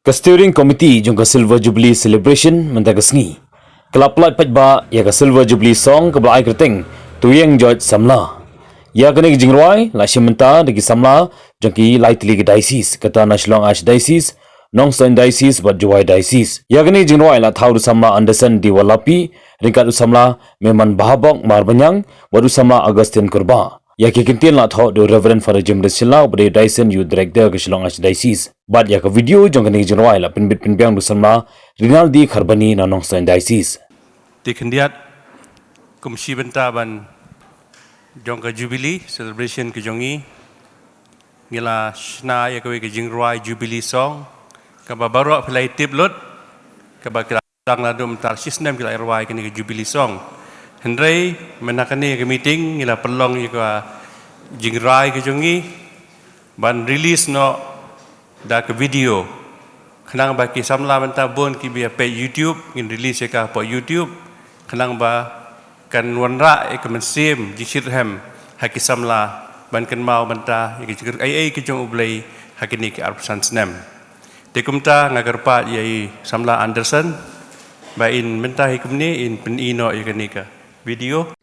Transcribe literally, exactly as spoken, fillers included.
Ka Steering Committee jong ka Silver Jubilee Celebration mynta ka sngi ka la pyllait paidbah ïa ka Silver Jubilee Song kaba la ai kyrteng To Ïeng Joit Samla. Ïa kane ka jingrwai la shim bynta da ki samla jong ki lai tylli ki diocese, kata na Shillong Archdiocese, Nongstoiñ Diocese bad Jowai Diocese. Ïa kane ka jingrwai la thaw da u samla Anderson D Wallapi, ryngkat u samla Meman Bahabok Marbaniang bad u samla Augustine Kurbah. Ïa ki kyntien la thoh da u Reverend Father Jim Shylla uba dei u Diocesan Youth Director ka Shillong Archdiocese. Bad ïa ka video jong kane ka jingrwai la pynbit pynbiang da u samla Rinaldi Kharbani na Nongstoiñ Diocese. Te khyndiat, kum shi bynta ban jong ka Jubilee celebration ka jong ngi, ngi la shna ïa kawei ka jingrwai Jubilee Song kaba baroh phi la tip lut, kaba ki la dang la dum tar shi snem ki la rwai kane ka Jubilee Song. Hynrei mynta kane ka meeting ngi la pynlong ïa ka jingrwai ka jong ngi ban release noh da ka video, khnang ba ki samla mynta bun kiba ïa peit YouTube, ngin release ïa ka hapoh YouTube, khnang ba kan wanrah ïa ka mynsiem jingshitrhem ha ki samla ban kynmaw mynta ïa ka jingkyrkhu ei ei ka jong U Blei ha kine ki arphew san snem. Te kumta nga kyrpad ïa i samla Anderson ba in mynta hi kumne in pyni noh ïa kane ka video.